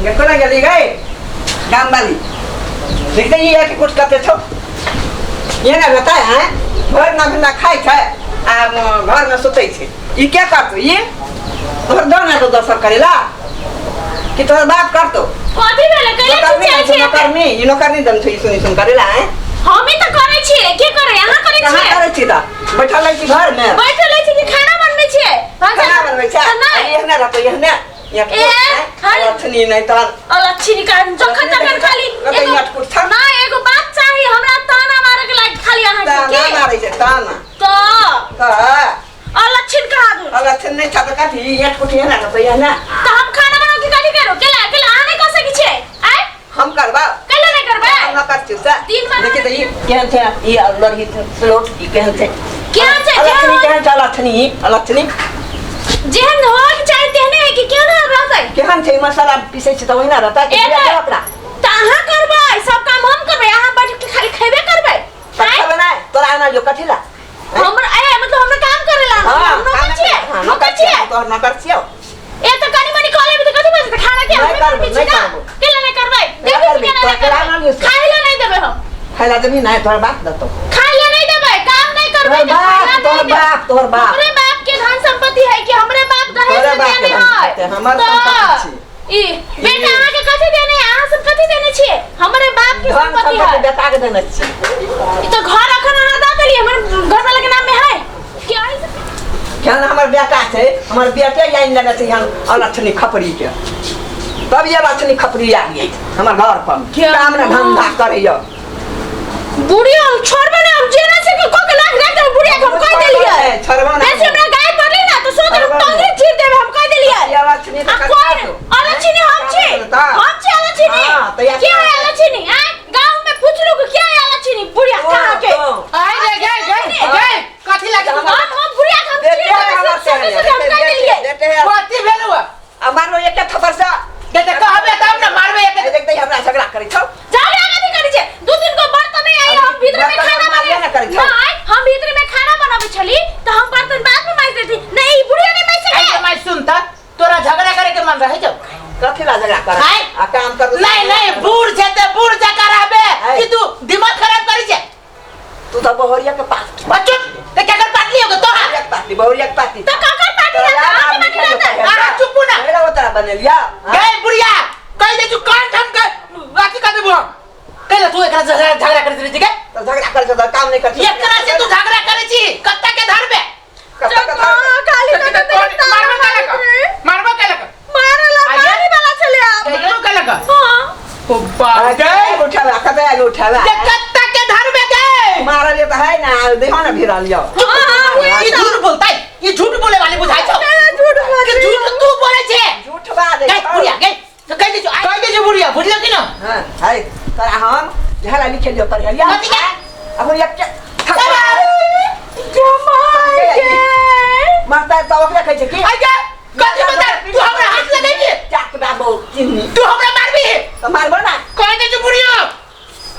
गे कोना गेली गई गाम वाली देखते ही है कि कुछ करते छो ये ना बताए हैं घर ना ना खाइ छै आ घर में सुतै छै ई क्या करतो ये तोहर दो ना तो दोसर करेला कि तोहर बाप करतो कथी भेलै कैला नौकरनी चिचियाइ छै छियै नौकरनी ई नौकरनी दम छै ई सुनी सुन करेला हैं हमे तऽ करै छियै के करै अहाँ करै कहाँ छियै करै छी तऽ बैठल रहै छी घर में बैठल रहै छी कि खाना बनबै छियै खाना बनबै छै तऽ नहि एहने रहतो एहने ए, खाली- लक्षणी नहि तहन अलक्षी निकाल जखन तखन खाली कतै एगो- अटकुट छ। ना एगो बात चाही हमरा ताना मारे के लाग खाली अहाँ ताना के मारै छै ताना तो तऽ अलक्षी कहा दू अलक्षण नहि छ तऽ कथी अटकुट एहने रहतो एहने तऽ हम खाना बनाउ के कथी करू केला केला अहाँ नहि कऽ सकै छियै आय हम करबा कैला नहि करबै हम न कर छियौ से दिन भर- देखिए तऽ ई केहन छै ई लड़ही स्लोट ई केहन छै केहन छै? अलक्षणी केहन छै अलक्षणी अलक्षणी जेहन होके चाही तेहने है कि केहन रहतै केहन छै मसाला पीसै छै तऽ ओहिना रहतै कि ए बिया तऽ के ओकरा तऽ अहाँ करबै सब काम हम करबै अहाँ बैठ के खाली खेबे करबै तऽ आँय? खेबै नहि तोरा आना जो कथी ला हमर ए मतलब हमरा काम करेला हाँ, हम नौकर छियै हाँ, नौकर छियै तोहर नौकर छियौ ए तऽ कनी मनी कऽ लेबै तऽ कथी भऽ जेतै खाना के नहि हमे करबै, बनबै छी नहि ना करबै। केला नहि करबै नहि देखै छी करबै, केना तोरा नहि केला आनलियौ करबै से? खाय ला नहि देबै हम खाय ला देबही नहि तोहर बाप देतौ खाय ला नहीं देबै काम नहीं करबै तोहर तऽ खाय ला बाप तोहर नहीं देबै। बाप तोहर बाप हमरे बाप के धन संपत्ति है कि हमरे बाप दहेज तोहरे में बाप के देने धन है संपत्ति, हमर तऽ संपत्ति छी। ई बेटा अहाँ के कथी देने है अहाँ सब कथी देने छियै हमरे बाप के धन संपत्ति संपत्ति है बेटा के देने छी ई तो घर अखन अहाँ दऽ देलियै हमर घर वाला के नाम में है कि अहीं से केहन हमर बेटा छै हमर बेटे आनि लेने छै यहाँ अलक्षणी खपरी के तब ये अलक्षणी खपरी आ गेल हमर घर पर काम ने धंधा करैया बुढ़िया हम छोड़बे ना हम जेना से के को के लाख राख देबै बुढ़िया के हम कह देलियै छोड़बो ना। वैसे हमरा गाय पड़ले ना तो सोच हम छोड़बो ना। टंगरी चीर देबै हम कह देलियै ये अलक्षणी तऽ आ कथी कोन करतौ? अलक्षणी हम छी तऽ। हम छी अलक्षणी हाँ, तऽ या- के है अलक्षणी आय गांव में पूछलू कि क्या है अलक्षणी बुढ़िया तो, कहाँ के तो। आइ रे गए गए गए कथी लागे हम हम बुढ़िया के हम बेटे चीर देबै हमर सब सोचे सोचे हम कह देलियै बेटे है कथी भेल हुआ आ मारलो एक थप्पड़ से के तऽ कहबे तब ने मारबे एक देखते हमरा झगड़ा करै छौ झगड़ा कथी करै छै दू दिन को बर्तन नहीं आई हम भीतर में बर्तन खाना मारिए बना ना करै छौ। नहीं हम भीतर में खाना बनाबै छली तऽ हम बर्तन बाद में माज देती नहीं ई बुढ़िया नहीं माज आइ सके माय सुन त तोरा झगड़ा करे के मन रहे छौ कथी ला झगड़ा कर आँय? आ काम कर नहीं नहीं बूढ़ छै ते बूढ़ जकाँ रहबे आँय। कि तू दिमाग खराब करै छै तू तो बहुरिया के पास बच्चो ते केकर पाटली होगे तोहार बहुरिया के पाती बहुरिया के पाती तऽ ककर पार्टी तोरा रहतै लाल अहाँके आदमी पार्टी रहतै खेलो अहाँ चुप ना। मेरा वो तोरा बनेलिया गए बुढ़िया कहि दे तू कान ठन के अथी कर देबो हम कैला तू एकरा झगड़ा झगड़ा करैत रहै छी के तो झगड़ा कर तो काम नहीं कर एकरा से तू झगड़ा करै छी कत्ता के धरबे कत्ता के धरबे? खाली तऽ मारबो कैला का मारबो कैला का मारला आगे? मारे वाला छले आप मारबो कैला का हां ओ बाप कते उठावे कते आगे उठावे ये कत्ता के धरबे के मारल तो है ना देखो ना भिड़ल यो हां ई झूठ बोलतै ई झूठ बोले वाली बुझाइ छौ झूठ के झूठ तू बोले छे झूठ बाजै गई बुढ़िया गई तो कहि दे छौ कहि दे छौ बुढ़िया बुझलो कि ना हां है तोरा हम झगड़ा लिखे लियो पढ़ लिया कथी के? अब एक जमाई के मारता तो ओकरा कहै छै की आई जा कथी बता तू हमरा हाथ लगैबी चाक बाबू चिन्नी तू हमरा मारबी तो मारबो ना कहि दे छौ बुढ़िया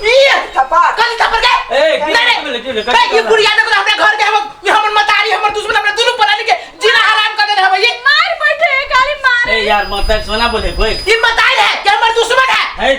ई थप्पड़ कथी थप्पड़ के ए, की नहीं, की भेलै, की भेलै, नहीं कथी ये बुढ़िया देखो हमरा घर के हम हमर मतारी हमर दुश्मन हमरा दुनू परानी के जीना हराम कर देने हवे ये मार बैठे खाली मार ए यार माता सोना बोले कोई ये मतारी है कि हमर दुश्मन है है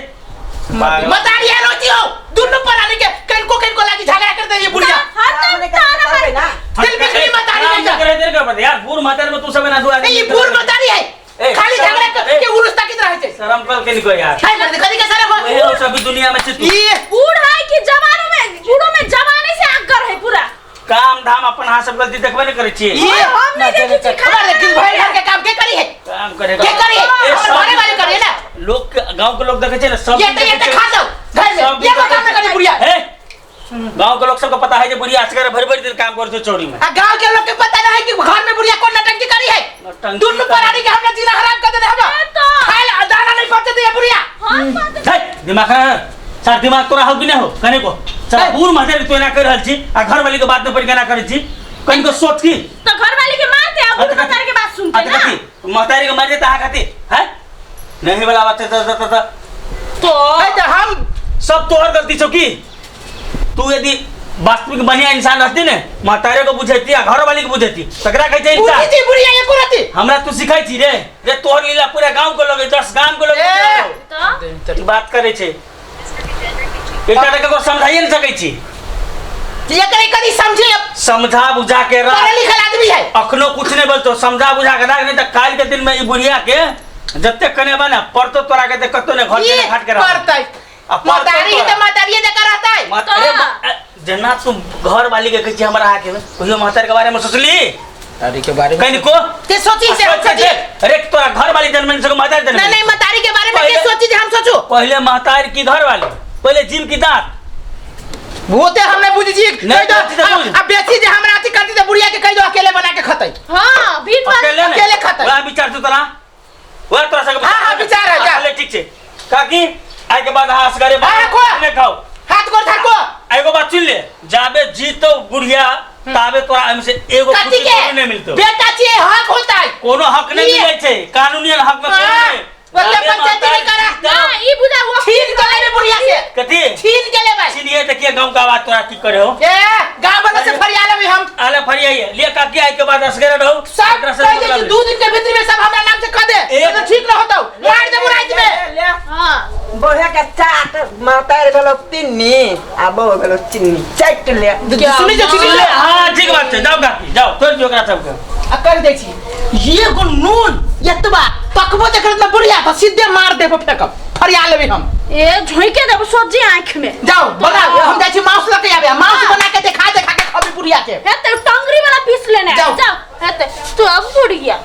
मतारी है रोजी हो दुनू परानी के कनको कनको लागी झगड़ा कर दे ये बुढ़िया हर हमने दम ताना करबै ना दिल बिखरी मतारी नहीं जा करे देर कर यार बूढ़ माता में तू सब ना दुआ नहीं ये बूढ़ मतारी है ए, खाली शर्म- झगड़ा कर ए। के उरुस ताकित रहे छे शर्म कर के निको यार हाय मर्द कथी के शरम वही हो सभी दुनिया में छै तू ये बूढ़ है कि जवानों में बूढ़ों में जवानी से आगर है पूरा काम धाम अपन हाथ सब गलती देखबे नहीं करै छियै ये हम नहीं देखी छी खाना हमारे लेकिन भाई घर के काम के करी है काम करे के करी है ए, हमर सब घरे वाले करी है ना लोग के- गांव के लोग देखे छै ना सब ये तो ये तो खा जाओ घर में सब ये को काम न करी बुढ़िया हे गांव के लोग सबके पता है जे बुढ़िया असगर भरि भरि दिन काम करै छै चौरी में आ गांव के लोग के पता नहीं है कि घर में बुढ़िया कौन नटंकी करी है नौटंकी दुनू करी। परानी के हमरा जीना हराम कर देने हवा ए तो। खाए ला दाना नहीं पहुंचे दे बुढ़िया हम बात हे दिमाग है सर दिमाग तोरा हो कि नहीं हो कने को चल हे। बूढ़ महतारी तू एना कर रहल छी आ घर वाली के बात में पड़ के एना करै छी कनि को सोच की तो घर वाली के मारते आ बूढ़ महतारी के बात सुनते ना कथी महतारी के मार देता है कथी हैं नहीं वाला बात छै त तो है तो हम सब तोहर गलती छौ की तू यदि वास्तविक बढ़िया इंसान रहती ने महतारे को बुझैती आ घर वाली के बुझैती तकरा कहै छै बुढ़ी इंसान जी बुढ़िया ये कुरती हमरा तू सिखाई छी रे रे तोहर लीला पूरा गांव के लोग 10 गांव के लोग ए कथी बात करै छै एकटा तऽ ककरो समझाइए नहि सकै छी। एकरे कनी समझे अब। समझा बुझा के रख। पढ़ल लिखल आदमी है। अखनो कुछ नहीं बोलतो, समझा बुझा के रख, नहीं तो काल के दिन में ई बुढ़िया के जते कने बा ना पड़तो तोरा के, कतो ने घर के घाट के रख। पड़तै। आ पड़तौ मतारी तोरा। तऽ मतारिये जकाँ रहतै। अरे जेना तू घर वाली के कहै छी हमरा के, कहियो महतारी के बारे में सोचली? तारी के बारे में कनिको के सोची से हम सोची। अरे तोरा घर वाली जन्म से महतारी जन्म नहीं नहीं, मतारी के बारे में के सोची जे हम सोचू। पहले महतारी की घर वाली, पहले जिम की दांत। वो ते हम नहीं बुझी छी। नहीं कह दो, बुझी तो बुझ। अब बेसी जे हमरा अथी करती त बुढ़िया के कह दो अकेले बना के खतै। हां, बीच में अकेले नहीं। अकेले खतै। वह विचार तू तोरा, वह तोरा संग हाँ, हाँ, विचार है, जा। अकेले ठीक छै काकी, आइ के बाद हास करे हाँ, को। नहीं खाओ। हाथ गोड़ धरको। एगो बात सुन ले, जाबे जीतो बुढ़िया ताबे तोरा एमे से एगो कथी खुशी के? कोनो नहीं मिलतो। बेटा छियै, हक होतै। कोनो हक नहीं ई- मिलै छै, कानूनी हक में कोनो हाँ, नहीं। मतलब जाबे पंचायती नहीं माता करा। जीतो- ना ई बुझा वो छीन के लेबै बुढ़िया से। कथी? छीन के लेबै। छीनिए देखिए गांव का बात तोरा की करे हो। ए, गांव वाला से फरिया लेबै हम। आले फरियाइए लिए काकी, आइ के बाद असगरे रहू। सब एकरा से कह दे मतलब कि 2 दिन के भीतर में सब हमरा नाम से कह दे, एक- तो ठीक न होतौ, मार देबो राति में। ले हां। बोहे के चाट मातार भेलो तिन्नी आ बहु भेलो चिन्नी, चाट ले। सुनी जो सुनी ले, हाँ ठीक बात छै, जाओ काकी जाओ, तोड़ दियो एकरा सबके। आ कह दै छी एगो नून एतबा तकबो देखत न बुढ़िया त सीधे मार देबो, फेकब, फरिया लेबै हम। ए झोंके देबो सब्जी आंख में। जाओ बनाओ, हम जाइ छी मांस लके आबे, मांस हाँ। बना के देखा देखा के खबी बुढ़िया के। हेते टंगरी वाला पीस लेना है। जाओ। जाओ हेते तू अब बुढ़िया।